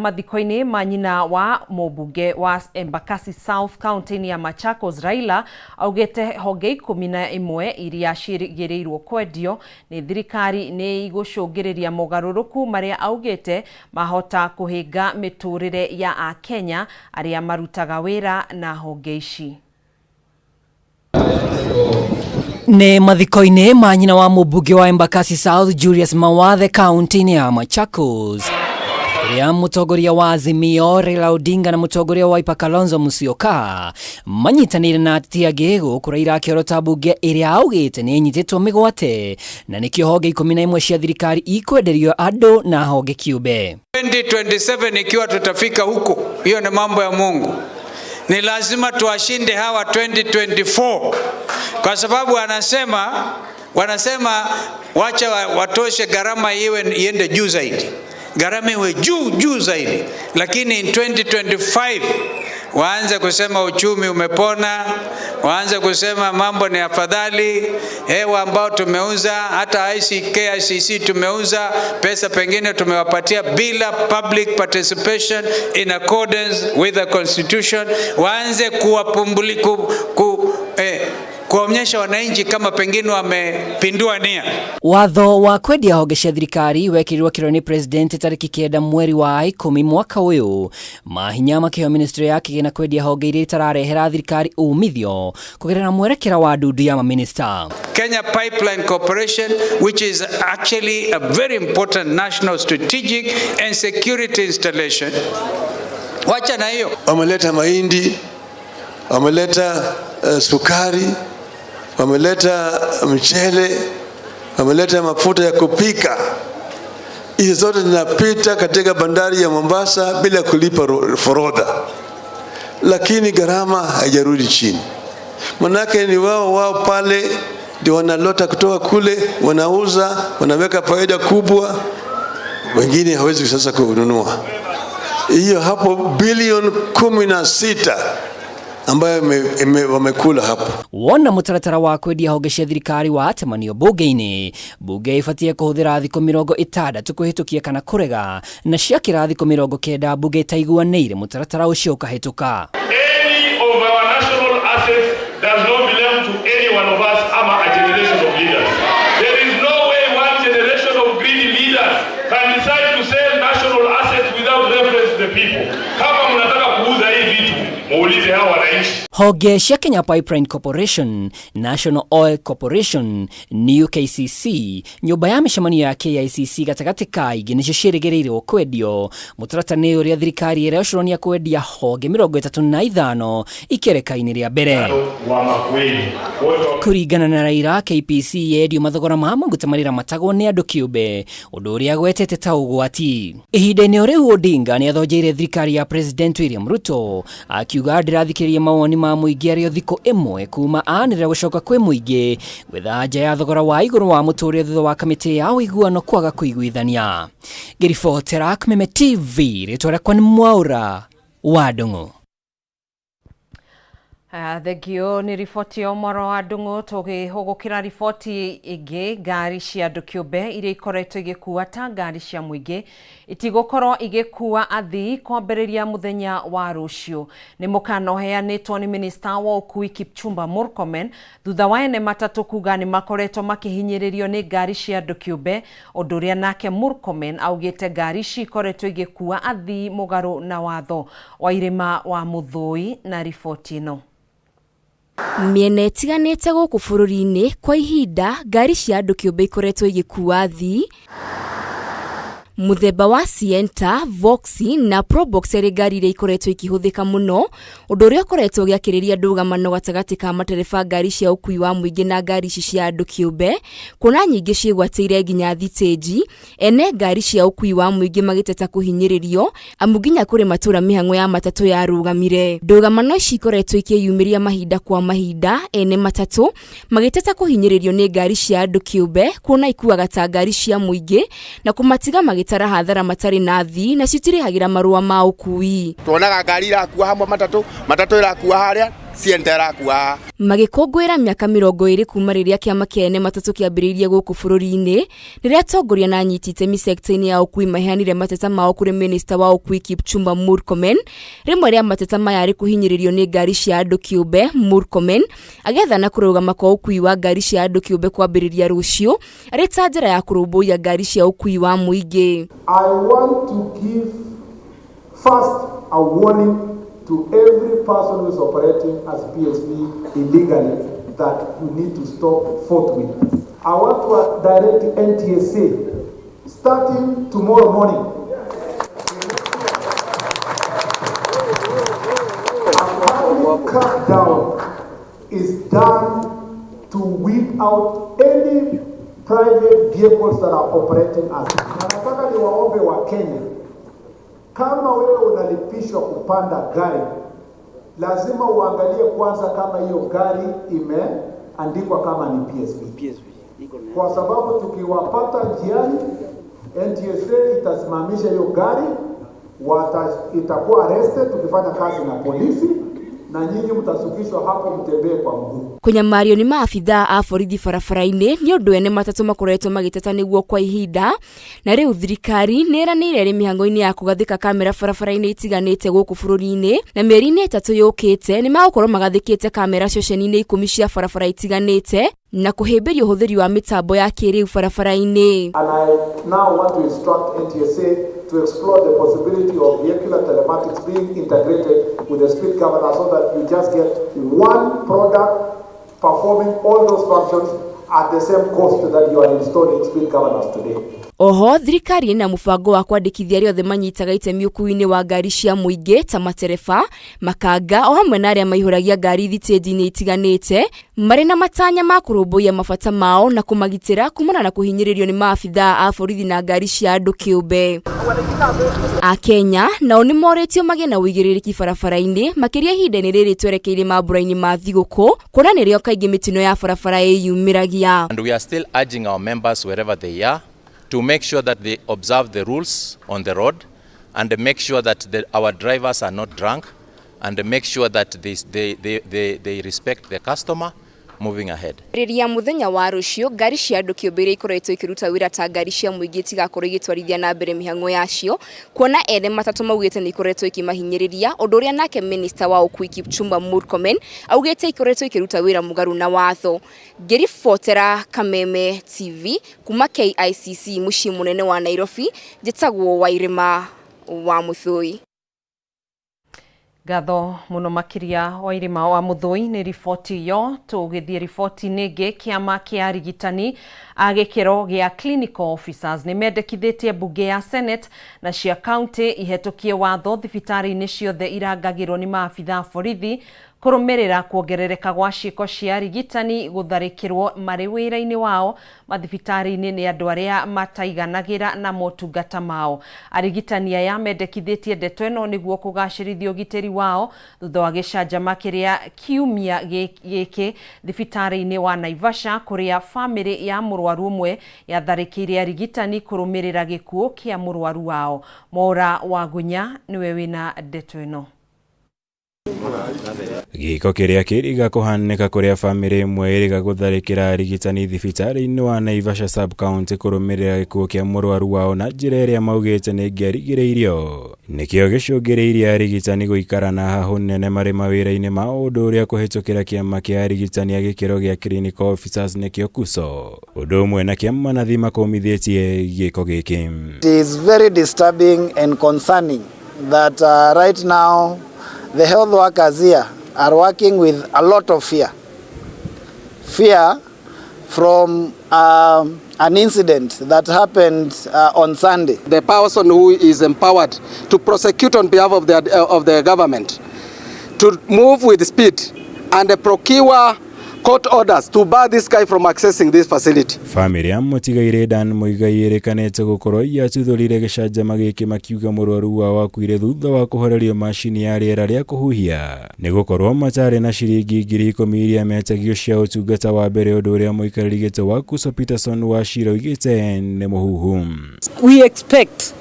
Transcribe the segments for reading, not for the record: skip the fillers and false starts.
Mathiko-inĩ ma nyina wa mũmbunge wa Embakasi South kaunti-inĩ ya Machakos Raila augĩte honge 11 iria ciĩrĩgĩrĩirwo kwendio nĩ thirikari nĩ igũcũngĩrĩria mogarũrũku marĩa augĩte mahota kũhĩnga mĩtũrĩre ya Akenya arĩa marutaga wĩra na honge ici. Nĩ mathiko-inĩ ma nyina wa mũmbunge wa Embakasi South Julius Mawathe kaunti-inĩ ya Machakos kũrĩa mũtongoria wa Azimio Raila Odinga na mũtongoria wa Wiper Kalonzo Musyoka manyitanĩire na ateti angĩ gũkũ Raila akĩorota mbunge ĩrĩa augĩte nĩ ĩnyitĩtwo mĩgwate na nĩkĩo honge 11 cia thirikari ikwenderio andũ na honge kĩũmbe. 2027 ikiwa tutafika huko, hiyo ni mambo ya Mungu. Ni lazima tuwashinde hawa 2024 kwa sababu wanasema wacha watoshe gharama iwe iende juu zaidi, gharama iwe juu juu zaidi, lakini in 2025 waanze kusema uchumi umepona, waanze kusema mambo ni afadhali, hewa ambao tumeuza hata KICC tumeuza, pesa pengine tumewapatia bila public participation in accordance with the constitution. Waanze kuwapumbuli, ku, ku, kuwaonyesha wananchi kama pengine wamepindua nia. Watho wa kwendia honge cia thirikari wekĩrirwo kĩrore nĩ president tarĩki 9 mweri wa 10 mwaka ũyũ, mahinya makĩheo ministry ya kĩgĩna kwendia honge iria itararehera thirikari umithio kũgerera mwerekera wa ndundu ya maminista. Kenya Pipeline Corporation, which is actually a very important national strategic and security installation. Wacha na hiyo. Wameleta mahindi, wameleta sukari, wameleta mchele, wameleta mafuta ya kupika. Hizo zote zinapita katika bandari ya Mombasa bila kulipa forodha, lakini gharama haijarudi chini. Manake ni wao wao pale ndio wanalota kutoka kule, wanauza, wanaweka faida kubwa, wengine hawezi sasa kununua. Hiyo hapo bilioni 16 ambayo wamekula hapo. Wona mũtaratara wa kwendia honge cia thirikari watemanio mbunge-inĩ, mbunge ĩbatiĩ kũhũthĩra thikũ 60 kũhĩtũkia kana kũrega, na ciakĩra thikũ 90 mbunge ĩtaiguanĩire mũtaratara ũcio ũkahĩtũka. Any of our national assets does not belong to any one of us ama a generation of leaders. There is no way one generation of greedy leaders can decide to sell national assets without reference to the people. Kama mnataka kuuza hii vitu, muulize hawa wananchi. Honge cia Kenya Pipeline Corporation, National Oil Corporation, New KCC, nyũmba ya mĩcemanio ya KICC gatagatĩ ka ingĩ nĩcio ciĩrĩgĩrĩirwo kwendio. Mũtaratara nĩ ũrĩa thirikari ĩrecũrania kwendia honge 35 ikereka-inĩ rĩa mbere. Wa makweli. Kũringana na Raila, KPC yendio mathogora ma maguta marĩramatagwo nĩ andũ kĩũmbe, ũndũ ũrĩa agwetete ta ũgwati. Ihinda-inĩ o rĩu Odinga nĩ athonjeire thirikari ya President William Ruto akiuga ndĩrathikĩrĩria mawoni ma mũingĩ arĩ o thikũ ĩmwe kuma anĩrĩra gũcoka kwĩ mũingĩ gwetha nja ya thogora wa igũrũ wa mũtũrĩre thutha wa kamĩtĩ ya ũiguano kwaga kũiguithania. Ngĩribotera Kameme TV, rĩtwa rĩakwa nĩ Mwaũra wa Ndung'u. Thengio nĩ riboti ya ũmoro wa Ndung'u. Tũgĩhũgũkĩra riboti ĩngĩ, ngari cia andũ kĩũmbe iria ikoretwo igĩkua ta ngari cia mũingĩ itigũkorwo igĩkua athii kwambĩrĩria mũthenya wa rũciũ. Nĩ mũkana ũheanĩtwo nĩ minista wa ũkui Kipchumba Murkomen thutha wa ene matatũ kuga nĩ makoretwo makĩhinyĩrĩrio nĩ ngari cia andũ kĩũmbe, ũndũ ũrĩa nake Murkomen augĩte ngari ici ikoretwo igĩkua athii mũgarũ na watho wa irĩma wa Mũthũi. Na riboti ĩno. Mĩena ĩtiganĩte gũkũ bũrũri-inĩ kwa ihinda ngari cia andũ kĩũmbe ikoretwo igĩkua athii mũthemba wa Sienta, Voxy na Probox arĩ ngari iria ikoretwo ikĩhũthĩka mũno, ũndũ ũrĩa ũkoretwo ũgĩakĩrĩria ndũgamano gatagatĩ ka matereba ngari cia ũkui wa mũingĩ na ngari ici cia andũ kĩũmbe, kuona nyingĩ ciĩgwatĩire nginya thitĩnji, ene ngari cia ũkui wa mũingĩ magĩteta kũhinyĩrĩrio amu nginya kũrĩ matũra mĩhang'o ya matatũ yarũgamire. Ndũgamano ici ikoretwo ikĩyumĩria mahinda kwa mahinda, ene matatũ magĩteta kũhinyĩrĩrio nĩ ngari cia andũ kĩũmbe kuona ikuaga ta ngari cia mũingĩ na kũmatiga magĩtara hathara matarĩ na athii na citirĩhagĩra marũa ma ũkui. Tuonaga ngari irakua hamwe matatũ, matatũ irakua harĩa Sienta ĩrakua. Magĩkũngũĩra mĩaka 20 kuma rĩrĩa kĩama kĩa ene matatũ kĩambĩrĩirie gũkũ bũrũri-inĩ, rĩrĩa atongoria na anyiti itemi sekta-inĩ ya ũkui maheanire mateta mao kũrĩ minista wa ũkui Kipchumba Murkomen. Rĩmwe rĩa mateta maya arĩ kũhinyĩrĩrio nĩ ngari cia andũ kĩũmbe. Murkomen agĩathana kũrũgama kwa ũkui wa ngari cia andũ kĩũmbe kwambĩrĩria rũciũ arĩ ta njĩra ya kũrũmbũiya ngari cia ũkui wa mũingĩ. I want to give first a warning to every person who is operating as PSV illegally that you need to stop forthwith. I want to direct NTSA, starting tomorrow morning, a public crackdown is done to weed out any private vehicles that are operating as. Na nataka niwaombe Wakenya, kama wewe unalipishwa kupanda gari, lazima uangalie kwanza kama hiyo gari imeandikwa kama ni PSV. Kwa sababu tukiwapata njiani, NTSA itasimamisha hiyo gari, itakuwa arrested tukifanya kazi na polisi, na nyinyi mtasukishwa hapo mtembee kwa mguu. Kũnyamario nĩ maabithaa a borithi barabara-inĩ nĩ ũndũ ene matatũ makoretwo magĩteta nĩguo kwa ihinda, na rĩu thirikari nĩ ĩranĩire ĩrĩ mĩhango-inĩ ya kũgathĩka kamera barabara-inĩ itiganĩte gũkũ bũrũri-inĩ, na mĩeri-inĩ 3 yũkĩte nĩ magũkorwo magathĩkĩte kamera ceceni-inĩ 10 cia barabara itiganĩte na kũhĩmbĩria ũhũthĩri wa mĩtambo ya kĩrĩu barabara-inĩ. And I now want to instruct NTSA to explore the possibility of vehicular telematics being integrated with the speed governor so that you just get one product performing all those functions at the same cost that you are installing speed governors today. Oho thirikari ĩna mũbango wa kwandĩkithia arĩa othe manyitaga itemi ũkui-inĩ wa ngari cia mũingĩ ta matereba, makanga o hamwe na arĩa maihũragia ngari thitĩnji-inĩ itiganĩte, marĩ na matanya ma kũrũmbũiya mabata mao na kũmagitĩra kumana na kũhinyĩrĩrio nĩ maabithaa a borithi na ngari cia andũ kĩũmbe. Akenya nao nĩ morĩtio magĩe na ũigĩrĩrĩki barabara-inĩ makĩria ihinda-inĩ rĩrĩ twerekeire mambura-inĩ ma thigũkũ, kuona nĩrĩo kaingĩ mĩtino ya barabara ĩyumĩragia. And we are still urging our members wherever they are to make sure that they observe the rules on the road and make sure that our drivers are not drunk and make sure that they respect the customer moving ahead. Rĩrĩa mũthenya wa rũciũ ngari cia andũ kĩũmbe iria ikoretwo ikĩruta wĩra ta ngari cia mũingĩ itigakorwo igĩtwarithia na mbere mĩhang'o yacio, kuona ene matatũ maugĩte nĩ ikoretwo ikimahinyĩrĩria, ũndũ ũrĩa nake minista wa ũkui Kipchumba Murkomen augĩte ikoretwo ikĩruta wĩra mũgarũ na watho. Ngĩribotera Kameme TV kuma KICC mũciĩ mũnene wa Nairobi, njĩtagwo Wairĩma wa Mũthũi. Ngatho mũno makĩria Wairĩma wa Mũthũi nĩ riboti yo. Tũgĩthiĩ riboti-inĩ ĩngĩ, kĩama kĩa arigitani a gĩkĩro gĩa clinical officers nĩ mendekithĩtie mbunge ya Senate na cia county ihetũkie watho thibitarĩ-inĩ ciothe irangagĩrwo nĩ maabithaa a borithi kũrũmĩrĩra kuongerereka gwa ciĩko cia arigitani gũtharĩkĩrwo marĩ wĩra-inĩ wao mathibitarĩ-inĩ nĩ andũ arĩa mataiganagĩra na motungata mao. Arigitani aya mendekithĩtie ndeto ĩno nĩguo kũgacĩrithia ũgitĩri wao thutha wa gĩcanjama kĩrĩa kiumia gĩkĩ thibitarĩ-inĩ wa Naivasha kũrĩa bamĩrĩ ya mũrwaru ũmwe yatharĩkĩire arigitani kũrũmĩrĩra gĩkuũ kĩa mũrwaru wao. Mora Wagunya nĩwe wĩna ndeto ĩno. Gĩko kĩrĩa kĩriga kũhanĩka kũrĩa bamĩrĩ ĩmwe ĩrĩga gũtharĩkĩra arigitani thibitarĩ-inĩ wa Naivasha sub-county kũrũmĩrĩra gĩkuũ kĩa mũrwaru wao na njĩra ĩrĩa maugĩte nĩ ĩngĩarigĩrĩirio nĩkĩo gĩcũngĩrĩirie arigitani gũikara na hahũ nene marĩ mawĩra-inĩ mao, ũndũ ũrĩa kũhĩtũkĩra kĩama kĩa arigitani a gĩkĩro gĩa clinical officers nĩkĩo KUSO, ũndũ ũmwe na kĩama nathi makũmithĩtie gĩko gĩkĩ. It is very disturbing and concerning that right now the health workers here are working with a lot of fear. Fear from an incident that happened on Sunday. The person who is empowered to prosecute on behalf of the government to move with speed and procure court orders to bar this guy from accessing this facility. Famĩlĩ ya mũtigairĩ Dan Muigai ĩrĩkanĩte gũkorwo yatuthũrire gĩcanjama gĩkĩ makiuga mũrwaru wao akuire thutha wa kũhorerio macini ya rĩera rĩa kũhuhia nĩ gũkorwo matarĩ na ciringi 10,000 iria metagio cia ũtungata wa mbere, ũndũ ũrĩa mũikarĩri gĩtĩ wa KUSO Peterson Wachira oigĩte nĩ mũhuhu. We expect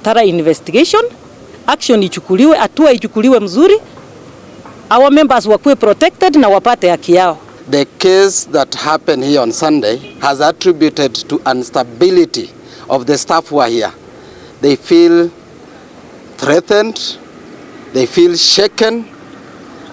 thorough investigation, action ichukuliwe, hatua ichukuliwe mzuri Our members wakuwe protected na wapate haki yao. The case that happened here on Sunday has attributed to instability of the staff who are here. They feel threatened, they feel shaken,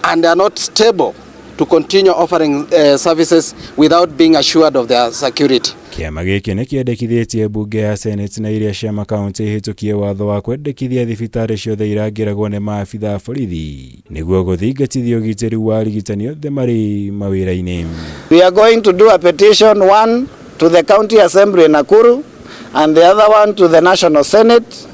and they are not stable to continue offering services without being assured of their security. Kĩama gĩkĩ nĩ kĩendekithĩtie mbunge ya Senate na iria cia makaunti ihĩtũkie watho wa kwendekithia thibitarĩ ciothe irangĩragwo nĩ maabitha a borithi nĩguo gũthingatithia ũgitĩri wa arigitani othe marĩ mawĩra-inĩ. We are going to do a petition, one to the County Assembly in Nakuru and the other one to the National Senate,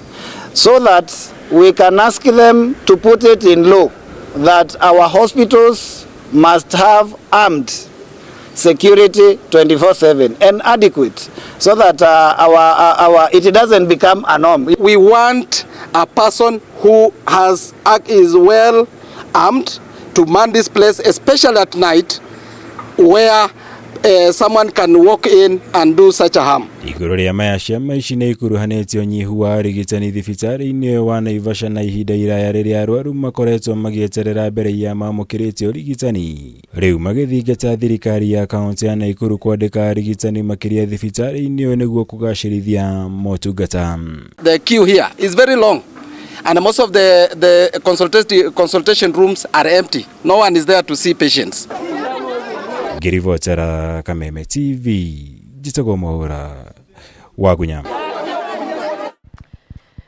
so that we can ask them to put it in law that our hospitals must have armed security 24/7 and adequate, so that our it doesn't become a norm. We want a person who is well armed to man this place, especially at night, where someone can walk in and do such a harm. Igũrũ rĩa maya, ciama ici nĩ ikuruhanĩtie ũnyihu wa arigitani thibitarĩ-inĩ ũyũ wa Naivasha na ihinda iraya rĩrĩa arwaru makoretwo magĩeterera mbere ya mamũkĩrĩte ũrigitani, rĩu magĩthingata thirikari ya kaunti ya Nakuru kwandĩka arigitani makĩria thibitarĩ-inĩ ũyũ nĩguo kũgacĩrithia motungata. The queue here is very long, and most of the consultation rooms are empty. No one is there to see patients. Ngĩribotera Kameme TV, njĩtagwo Mwaũra wa Gunya.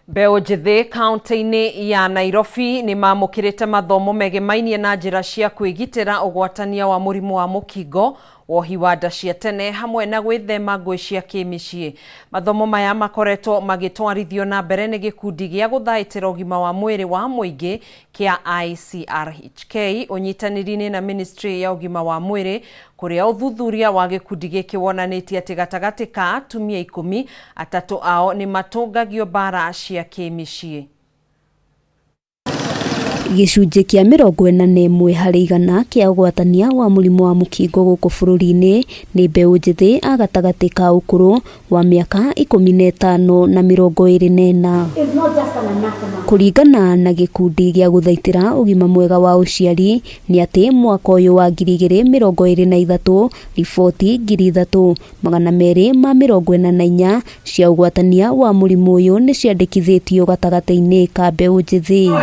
Mbeũ njĩthĩ kaunti-inĩ ya Nairobi nĩ mamũkĩrĩte mathomo megemainie na njĩra cia kwĩgitĩra ũgwatania wa mũrimũ wa mũkingo, wohi wa nda cia tene hamwe na gwĩthema ngũĩ cia kĩmĩciĩ. Mathomo maya makoretwo magĩtwarithio na mbere nĩ gĩkundi gĩa gũthaitĩra ũgima wa mwĩrĩ wa mũingĩ kĩa ICRHK ũnyitanĩri-inĩ na Ministry ya ũgima wa mwĩrĩ, kũrĩa ũthuthuria wa gĩkundi gĩkĩ wonanĩtie atĩ gatagatĩ ka atumia 10, 3 ao nĩ matũngagio mbara cia kĩmĩciĩ. Gĩcunjĩ kĩa 41 harĩ igana kĩa ũgwatania wa mũrimũ wa mũkingo gũkũ bũrũri-inĩ nĩ mbeũ njĩthĩ a gatagatĩ ka ũkũrũ wa mĩaka 15 na 24. Kũringana na gĩkundi gĩa gũthaitĩra ũgima mwega wa ũciari nĩ atĩ mwaka ũyũ wa 2023 riboti 3244 cia ũgwatania wa mũrimũ ũyũ nĩ ciandĩkithĩtio gatagatĩ-inĩ ka mbeũ njĩthĩ.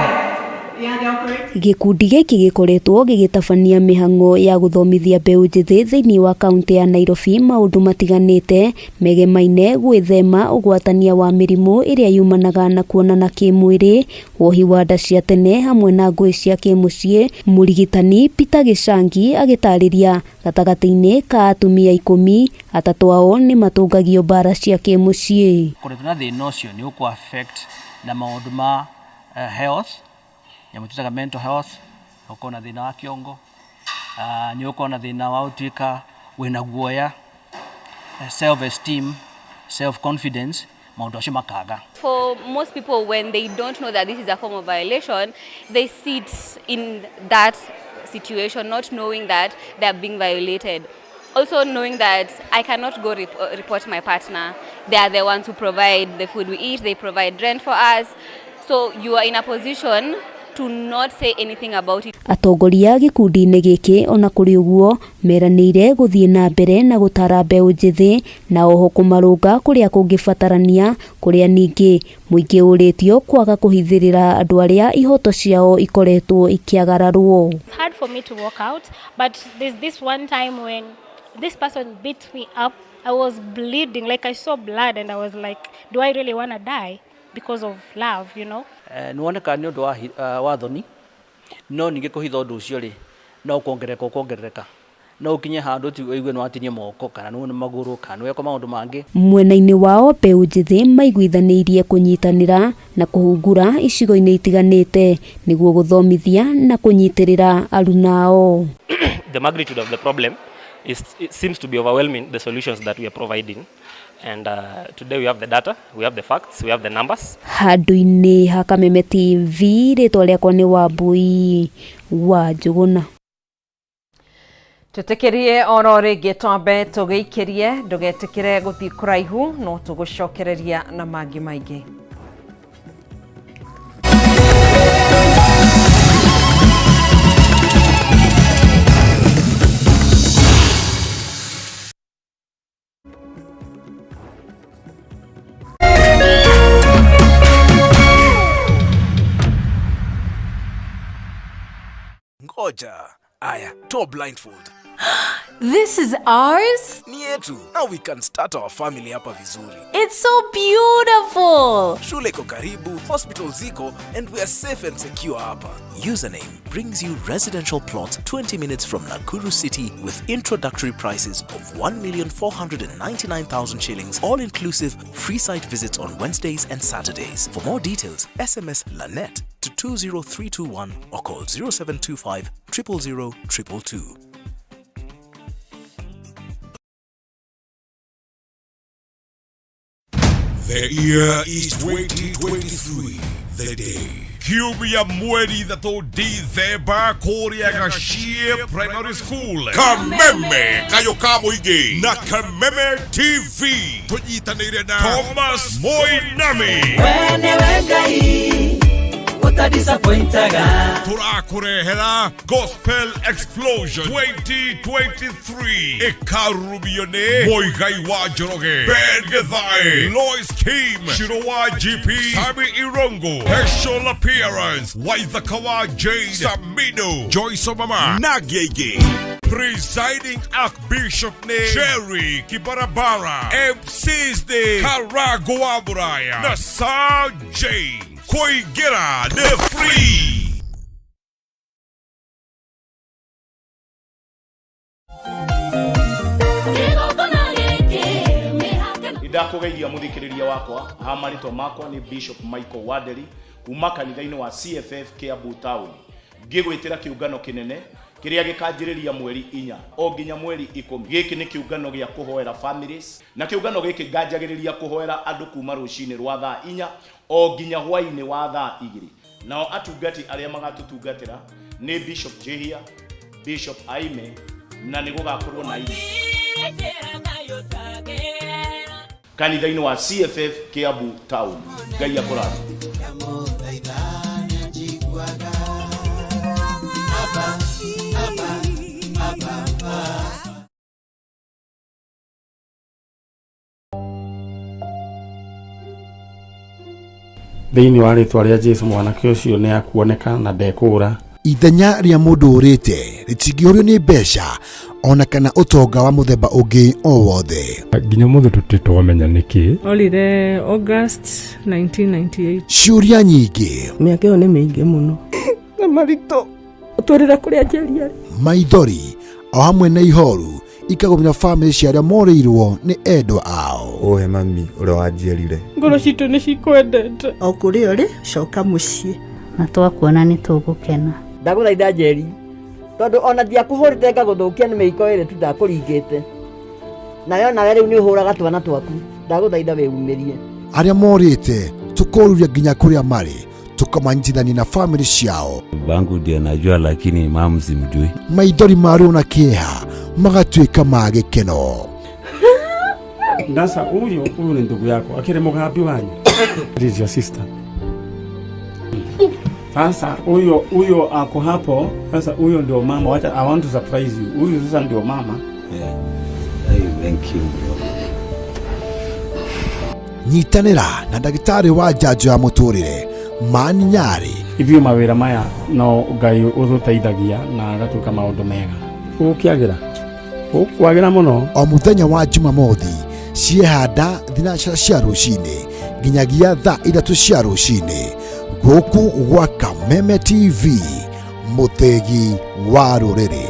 Gĩkundi gĩkĩ gĩkoretwo gĩgĩtabania mĩhang'o ya gũthomithia mbeũ njĩthĩ thĩinĩ wa kaunti ya Nairobi maũndũ matiganĩte megemaine gwĩthema ũgwatania wa mĩrimũ ĩrĩa yumanaga na kuonana kĩmwĩrĩ, wohi wa nda cia tene hamwe na ngũĩ cia kĩmũciĩ. Mũrigitani Peter Gĩcangi agĩtarĩria gatagatĩ-inĩ ka atumia 10, 3 ao nĩ matũngagio mbara cia kĩmũciĩ. Koretwo na thĩna ũcio nĩ ũkũ affect na maũndũ ma health, nyamũ twĩtaga mental health, ũkorwo na thĩna wa kĩongo, nĩ ũkorwo na thĩna wa gũtuĩka wĩna guoya, self esteem, self confidence, maũndũ acio makaga. For most people, when they don't know that this is a form of violation, they sit in that situation not knowing that they are being violated. Also knowing that I cannot go report my partner. They are the ones who provide the food we eat, they provide rent for us. So you are in a position to not say anything about it. Atongoria gĩkundi-inĩ gĩkĩ ona kũrĩ ũguo meranĩire gũthiĩ na mbere na gũtara mbeũ njĩthĩ na oho kũmarũnga kũrĩa kũngĩbatarania, kũrĩa ningĩ mũingĩ ũrĩtio kwaga kũhithĩrĩra andũ arĩa ihoto ciao ikoretwo ikĩagararwo. It's hard for me to walk out, but there's this one time when this person beat me up. I was bleeding, like I saw blood, and I was like, do I really want to die because of love, you know? Nĩ woneka nĩ ũndũ wa thoni, no ningĩ kũhitha ũndũ ũcio rĩ, no kuongerereka ũkongerereka, no ũkinye handũ ti ũigue nĩ watinio moko kana nĩ magũrũ kana nĩ wekwo maũndũ mangĩ. Mwena-inĩ wao mbeũ njĩthĩ maiguithanĩirie kũnyitanĩra na kũhungura icigo-inĩ itiganĩte nĩguo gũthomithia na kũnyitĩrĩra arunao. The magnitude of the problem is, it seems to be overwhelming the solutions that we are providing. And today we have the data, we have the facts, we have the numbers. Handũ-inĩ ha Kameme TV, rĩtwa rĩakwa nĩ Wambui wa Njũgũna. Tũtĩkĩrie oro rĩngĩ twambe tũgĩikĩrie, ndũgetĩkĩre gũthiĩ kũraihu, no tũgũcokereria na mangĩ maingĩ. Ngoja. Aya, toa blindfold. This is ours? Ni yetu. Now we can start our family hapa vizuri. It's so beautiful. Shule iko karibu, hospital ziko and we are safe and secure hapa. Username brings you residential plot 20 minutes from Nakuru City with introductory prices of 1,499,000 shillings, all inclusive, free site visits on Wednesdays and Saturdays. For more details, SMS LANET to 20321 or call 0725 000 222. The year is 2023, the day. Kiumia mweri ithatũ Dithemba kũrĩa Gachie Primary School. Kameme kayũ ka mũingĩ na Kameme TV tũnyitanĩire na Thomas Moinami. We nĩwe Ngai ũtadisappointaga. Tũrakũrehera Gospel Explosion 2023 ĩkarurumio nĩ Mũigai wa Njoroge, Ben Githae, Lois Kim, Shiro wa GP, Sami Irongo, Special Appearance, Waithaka wa Jane, Samido, Joyce Omama na angĩ aingĩ. Presiding Archbishop nĩ Jerry Kibarabara, MCs nĩ Karago wa Mũraya na Sir James. Kũingĩra nĩ free. Nĩndakũgeithia mũthikĩrĩria wakwa ha marĩtwa makwa nĩ Bishop Michael Wanderi kuma kanitha-inĩ wa CFF Kiambu Town, ngĩgwĩtĩra kĩũngano kĩnene kĩrĩa gĩkanjĩrĩria mweri 4 o nginya mweri 10. Gĩkĩ nĩ kĩũngano gĩa kũhoera families, na kĩũngano gĩkĩ nganjagĩrĩria kũhoera andũ kuma rũcinĩ rwa thaa 4 o nginya hwainĩ wa thaa 2. Nao atungati arĩa magatũtungatĩra nĩ Bishop Jehia, Bishop Aime, na nĩ gũgakorwo na kanitha-inĩ wa CFF Kiambu Town. Ngai akũrathime. Thĩinĩ wa rĩtwa rĩa Jesu mwanake ũcio nĩ akuoneka na ndekũũra. Ithenya rĩa mũndũ ũrĩte rĩtingĩũrio nĩ mbeca ona kana ũtonga wa mũthemba ũngĩ o wothe. Nginya mũthĩ tũtirĩ twamenya nĩkĩ. Orire August 1998. Ciũria nyingĩ, Mĩaka ĩyo nĩ mĩingĩ mũno. Na maritũ ũtwĩrĩre kũrĩa Njeri arĩ. Maithori o hamwe na ihoru ikagũmĩra bamĩrĩ cia arĩa morĩirwo nĩ endwa ao. Ũhe mami ũrĩa wanjiarire. Ngoro citũ nĩ cikwendete. O kũrĩa ũrĩ, coka mũciĩ. Na twakuona nĩ tũgũkena. Ndagũthaitha Njeri, tondũ ona ndiakũhũrĩte ngagũthũkia nĩ mĩiko ĩrĩ tu ndakũringĩte, nayo nawe rĩu nĩ ũhũraga twana twaku. Ndagũthaitha wĩumĩrie. Arĩa morĩte tũkoruria nginya kũrĩa marĩ, tũkamanyitithania na bamĩrĩ ciao. Bangu ndiye najua, lakini mamu simjui. Maithori ma ruo na kĩeha magatuĩka ma gĩkeno. Sasa huyu ni ndugu yako akiri mugambi wanyu. This is your sister. Sasa huyo ako hapo. Sasa huyo ndio mama. Wacha, I want to surprise you. Huyu sasa ndio mama. Yeah. Hey, thank you bro. Nyitanĩra na ndagĩtarĩ wa njanjo ya mũtũrĩre Mani Nyarĩ. Ithuĩ mawĩra maya no Ngai ũtũteithagia na agatuĩka maũndũ mega. Ũgũkĩagĩra, ũkwagĩra mũno. O mũthenya wa Jumamothi ciehanda thinacara cia rũcinĩ nginyagia thaa 3 cia rũcinĩ gũkũ gwa Kameme TV, mũthĩgi wa rũrĩrĩ.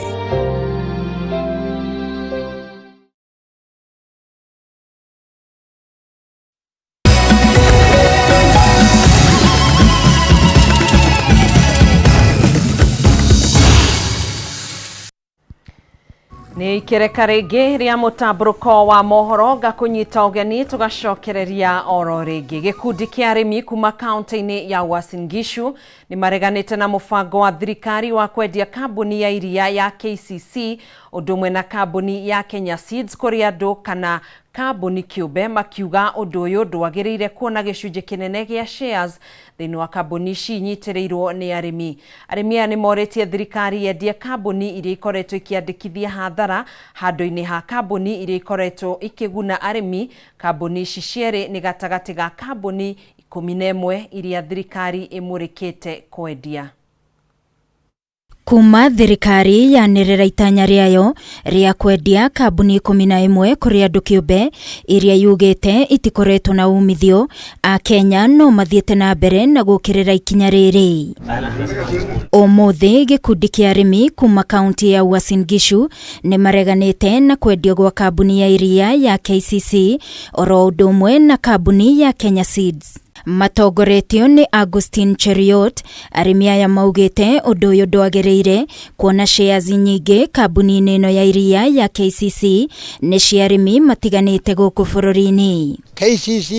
Nĩ ikereka rĩngĩ rĩa mũtambũrũko wa mohoro ngakũnyita ũgeni tũgacokereria oro rĩngĩ. Gĩkundi kĩa arĩmi kuma kaunti-inĩ ya Uasin Gishu nĩ mareganĩte na mũbango wa thirikari wa kwendia kambuni ya iria ya KCC ũndũ ũmwe na kambuni ya Kenya Seeds kũrĩ andũ kana kambuni kĩũmbe, makiuga ũndũ ũyũ ndwagĩrĩire kuona gĩcunjĩ kĩnene gĩa shares thĩinĩ wa kambuni ici inyitĩrĩirwo nĩ arĩmi. Arĩmi aya nĩ morĩtie thirikari yendie kambuni iria ikoretwo ikĩandĩkithia hathara handũ-inĩ ha kambuni iria ikoretwo ikĩguna arĩmi. Kambuni ici cierĩ nĩ gatagatĩ ga kambuni 11 iria thirikari ĩmũrĩkĩte kwendia. Kuma thirikari yanĩrĩra itanya rĩayo rĩa kwendia kambuni 11 kũrĩ andũ kĩũmbe iria yugĩte itikoretwo na umithio, Akenya no mathiĩte na mbere na gũkĩrĩra ikinya rĩrĩ. Ũmũthĩ gĩkundi kĩa arĩmi kuma kaunti ya Uasin Gishu nĩ mareganĩte na kwendio gwa kambuni ya iria ya KCC oro ũndũ ũmwe na kambuni ya Kenya Seeds. Matongoretio nĩ Augustine Cheruiyot, arĩmi aya maugĩte ũndũ ũyũ ndwagĩrĩire kuona shares nyingĩ kambuni-inĩ ĩno ya iria ya KCC nĩ cia arĩmi matiganĩte gũkũ bũrũri-inĩ. KCC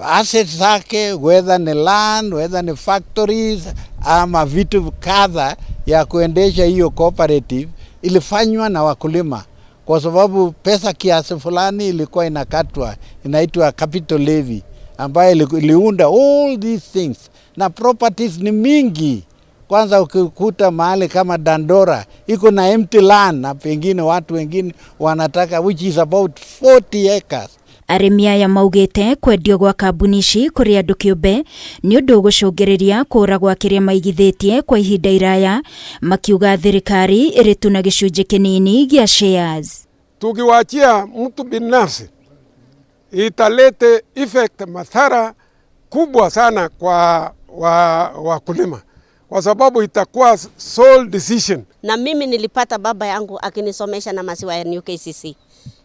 assets zake whether ni land, whether ni factories ama vitu kadha ya kuendesha hiyo cooperative ilifanywa na wakulima, kwa sababu pesa kiasi fulani ilikuwa inakatwa, inaitwa capital levy, ambayo iliunda all these things, na properties ni mingi. Kwanza ukikuta mahali kama Dandora iko na empty land, na pengine watu wengine wanataka, which is about 40 acres. Arĩmi aya maugĩte kwendio gwa kambuni ici kũrĩ andũ kĩũmbe nĩ ũndũ ũgũcũngĩrĩria kũra gwa kĩrĩa maigithĩtie kwa ihinda iraya, makiuga thirikari ĩrĩ tu na gĩcunjĩ kĩnini gĩa shares. Tukiwachia mtu binafsi italete effect madhara kubwa sana kwa wakulima, kwa sababu itakuwa sole decision. Na mimi nilipata baba yangu akinisomesha na maziwa ya New KCC.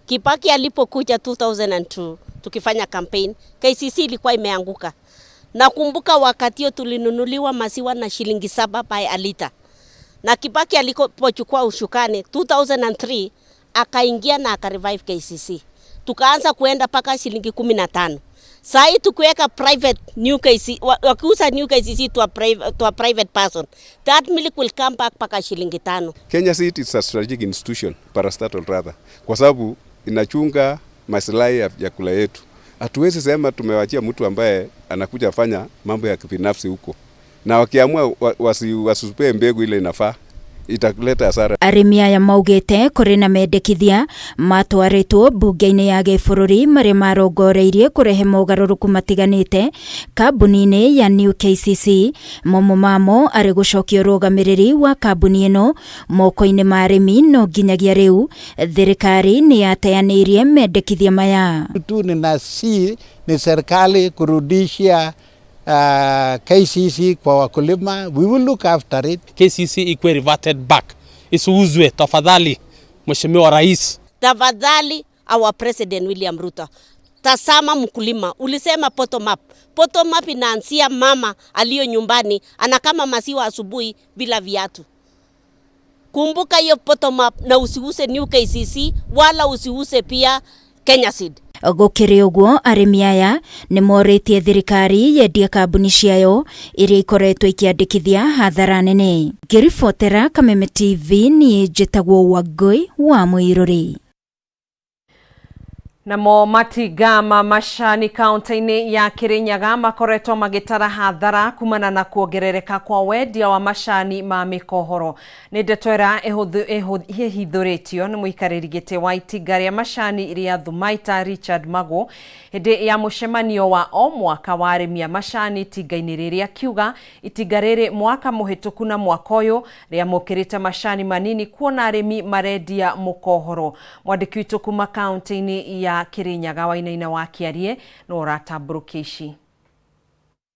Kibaki alipokuja 2002 tukifanya campaign, KCC ilikuwa imeanguka. Nakumbuka wakati huo tulinunuliwa maziwa na shilingi 7 by a liter. Na Kibaki alipochukua ushukani 2003 akaingia na akarevive KCC. Tukaanza kuenda paka shilingi 15. Sai tukiweka private New KCC, wakiuza New KCC to a private person, that milk will come back paka shilingi 5. Kenya Seed is a strategic institution, parastatal rather, kwa sababu inachunga maslahi ya vyakula yetu. Hatuwezi sema tumewachia mtu ambaye anakuja fanya mambo ya kibinafsi huko, na wakiamua wasipee mbegu ile inafaa, italeta hasara. Arĩmi aya maugĩte kũrĩ na mendekithia matwarĩtwo mbunge-inĩ ya gĩbũrũri marĩa marongoreirie kũrehe mogarũrũku matiganĩte kambuni-inĩ ya New KCC, momo mamo arĩ gũcokia ũrũgamĩrĩri wa kambuni ĩno moko-inĩ ma arĩmi, no nginyagia rĩu thirikari nĩ yateanĩirie mendekithia maya. Tu ni si ni serikali kurudisha KCC kwa wakulima, we will look after it. KCC ikuwe reverted back, isiuzwe tafadhali, Mheshimiwa Rais. Tafadhali our President William Ruto, tazama mkulima. Ulisema bottom up. Bottom up inaanzia mama aliyo nyumbani anakama maziwa asubuhi bila viatu. Kumbuka hiyo bottom up, na usiuse New KCC wala usiuse pia Kenya Seed. Gũkĩrĩ ũguo, arĩmi aya nĩ morĩtie thirikari yendie kambuni ciayo iria ikoretwo ikĩandĩkithia hathara nene. Ngĩribotera Kameme TV, niĩ njĩtagwo Wangũi wa Mũirũrĩ. Namo matinga ma macani kaunti-inĩ ya Kirinyaga makoretwo magĩtara hathara kumana na kuongerereka kwa wendia wa macani ma mĩkohoro. Nĩ ndeto ĩrĩa ĩhithũrĩtio nĩ mũikarĩri gĩtĩ wa itinga rĩa macani rĩa Thumaita Richard Mago hĩndĩ ya mũcemanio wa o mwaka wa arĩmi a macani itinga-inĩ rĩrĩ, akiuga itinga rĩrĩ mwaka mũhĩtũku na mwaka ũyũ rĩamũkĩrĩte macani manini kuona arĩmi marendia mũkohoro. Mwandĩki witũ kuma kaunti-inĩ ya Kirinyaga Wainaina wa Kĩarie no ũratambũrũkia ici.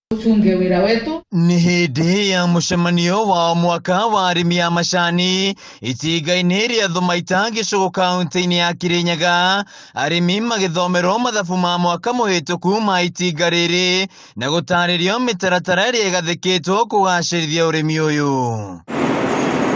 Tuchunge wĩra wetu. Nĩ hĩndĩ ya mũcemanio wa mwaka wa arĩmi a macani itinga-inĩ rĩa Thumaita gĩcũgũ kaunti-inĩ ya Kirinyaga, arĩmi magĩthomerwo mathabu ma mwaka mũhĩtũku ma itinga rĩrĩ na gũtarĩrio mĩtaratara ĩrĩa ĩgathĩkĩtwo kũgacĩrithia ũrĩmi ũyũ.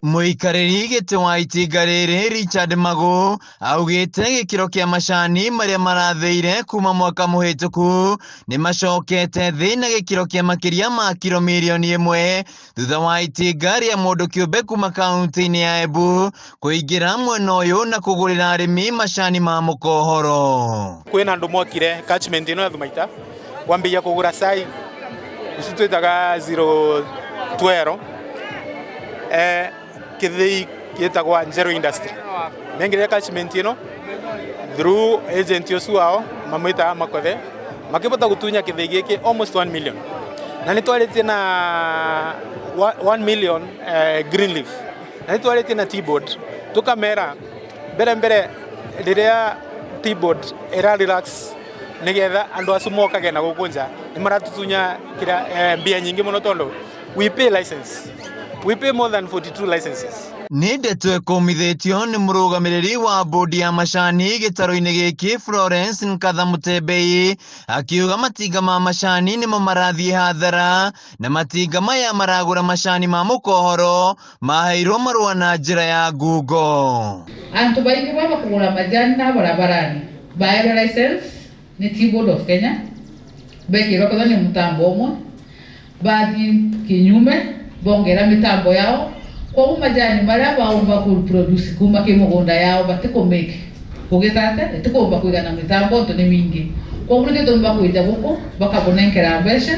Mũikarĩri gĩtĩ wa itinga rĩrĩ Richard Mago augĩte gĩkĩro kĩa macani marĩa marathĩire kuma mwaka mũhĩtũku nĩ macokete thĩ na gĩkĩro kĩa makĩria ma kiro mirioni 1 thutha wa itinga rĩa mũndũ kĩũmbe kuma kaunti-inĩ ya Embu kũingĩra mwena ũyũ na kũgũrĩra arĩmi macani ma mũkohoro. Kwĩna andũ mokire catchment ĩno ya Thumaita kwambĩia kũgũra cai ici twĩtaga 012 kithii gĩtagwa Njeru Industry mengire catchment ĩno through agent ũcio wao mamwĩtaga Makothe makĩbota gũtunya kĩthĩi gĩkĩ almost 1 million. Na nĩ twarĩtie na 1 million green leaf, na nĩ twarĩtie na Tea Board tũkamera mbere mbere rĩrĩa Tea Board ĩra relax nigetha andu acu mokage na gũkũ nja nĩ maratutunya kira mbia nyingĩ mũno tondũ we pay license, we pay more than 42 licenses. Nĩ ndeto ĩkũmithĩtio nĩ mũrũgamĩrĩri wa bodi ya macani gĩtarũ-inĩ gĩkĩ Florence Nkatha Mutembei akiuga matinga ma macani nĩmo marathiĩ hathara na matinga maya maragũra macani ma mũkohoro maheirwo marũa na njĩra ya ngungo. Antu baingi baba kugura majani na barabarani baerwo license ni Tea Board of Kenya bekirwo kwethwa ni mutambo umwe bathi kinyume bongera mitambo yao koguo majani maria baumba ku produce kuma ki mugunda yao batikumake kugitate itikumba kuigana mitambo ntu ni mingi koguo ni gitumi bakwija guku bakabunenkera mbeca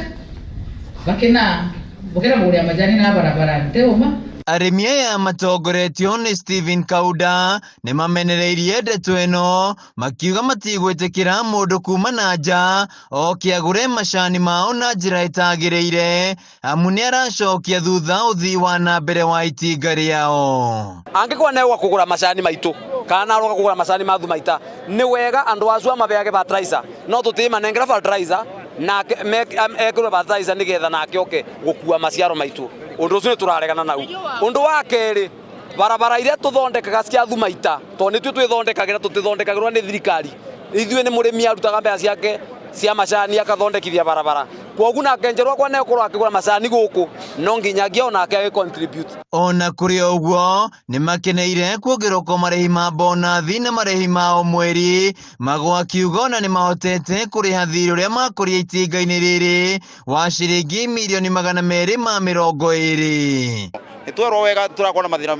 bakina bukira buguria majani na barabarani tiuma. Arĩmi aya matongoretio nĩ Stephen Kauda nĩ mamenereirie ndeto ĩno makiuga matigwĩtĩkĩra mũndũ kuma na nja oke agũre macani mao na njĩra ĩtagĩrĩire amu nĩ aracokia thutha ũthii wa na mbere wa itinga rĩao. Angĩkorwo nĩ kũgũra macani maitũ kana aroka kũgũra macani ma Thumaita nĩ wega andũ acio amabeage fertilizer no tũtimanengera fertilizer nake ekĩrwo fertilizer nĩgetha nake oke gũkua maciaro maitũ. Undu ucio turaregana nau. Undu wa keri barabara iria tuthondekaga cia Thumaita to nituo twithondekagira tutithondekagirwo ni thirikari. Ithuĩ nĩ mũrĩmi arutaga mbeca ciake cia macani akathondekithia barabara kwoguo nake njerũ akwa nĩekorwo akĩgũra macani gũkũ no nginyagia onake agĩ contribute. Ona kũrĩ ũguo nĩ makeneire kuongererwo kwa marĩhi ma bonathi na marĩhi ma o mweri magwa kiuga ona nĩ mahotete kũrĩha thirĩ ũrĩa makũria itinga-inĩ rĩrĩ wa ciringi mirioni 220. Nĩ twerwo wega tũrakorwo na mathĩna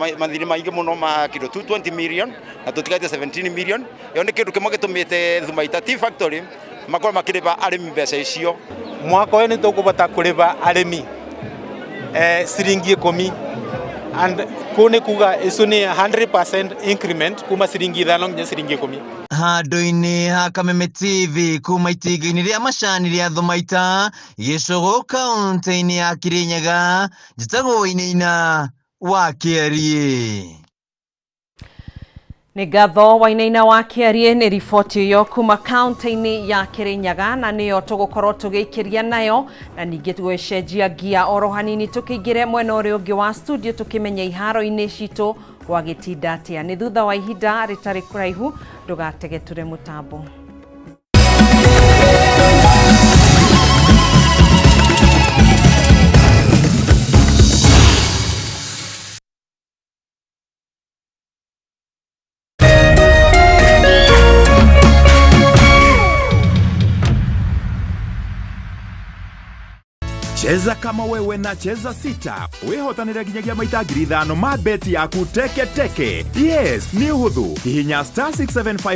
maingĩ mũno ma kĩndũ 220 million na tũtigaite 17 million. Ĩyo nĩ kĩndũ kĩmwe gĩtũmĩte Thumaita Tea Factory makorwo makĩrĩba arĩmi mbeca icio. Mwaka ũyũ nĩ tũkũbota kũrĩba arĩmi ciringi 10 and kũu nĩ kuga icu nĩ 100% increment kuma ciringi 5 nginya ciringi 10. Handũ-inĩ ha Kameme TV kuma itinga-inĩ rĩa macani rĩa Thumaita gĩcũgũ kaũntĩ-inĩ ya Kirinyaga njĩtagwo Wainaina wa Kĩariĩ. Nĩ ngatho Wainaina wa Kĩariĩ nĩ riboti ĩyo kuma kaunti-inĩ ya Kirinyaga na nĩyo tũgũkorwo tũgĩikĩria nayo na ningĩ tũgĩcenjia ngia oro hanini tũkĩingĩre mwena ũrĩa ũngĩ wa studio tũkĩmenya iharo-inĩ citũ gwagĩtinda atĩa. Nĩ thutha wa ihinda rĩtarĩ kũraihu ndũgategetũre mũtambo. Cheza kama wewe na Cheza Sita wihotanire nginyagia maita 5,000 ma beti yaku teke teke. Yes, ni uhuthu hihinya star 675